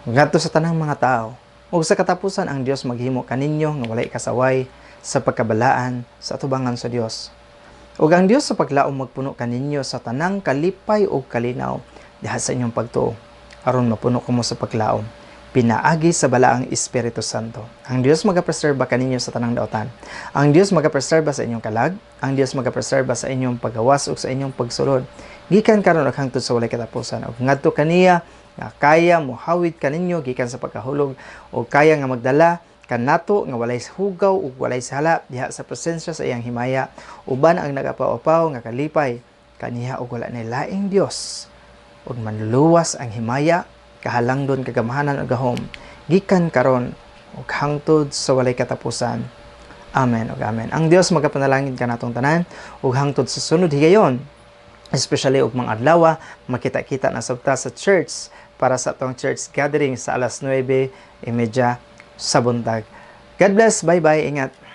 ngadto sa tanang mga tao. Ug sa katapusan, ang Dios maghimo kaninyo nga walay kasaway sa pagkabalaan sa atubangan sa Dios. Ug ang Dios sa paglaom magpuno kaninyo sa tanang kalipay ug kalinaw diha sa inyong pagtuo, aron mapuno kamo sa paglaom pinaagi sa Balaang Espiritu Santo. Ang Dios magapreserba kaninyo sa tanang daotan. Ang Dios magapreserba sa inyong kalag, ang Dios magapreserba sa inyong paggawas ug sa inyong pagsulod, gikan karon ug hangtod sa walay katapusan. Ug ngadto kaniya nga kaya mohawid kaninyo gikan sa pagkahulog ug kaya nga magdala kanato nga walay hugaw ug walay sala diha sa presensya sa iyang himaya uban ang nagapaw-apaw nga kalipay, kaniya ug wala nay laing Dios ug Manluluwas ang himaya, kahalangdon, kagamhanan ug gahom, gikan karon ug hangtod sa walay katapusan. Amen ug amen. Ang Dios magapanalangin kanatong tanan ug hangtod sa sunod higayon, especially og mga adlaw makita-kita na sabta sa church para sa atong church gathering sa alas 9:30 sa buntag. God bless. Bye-bye. Ingat.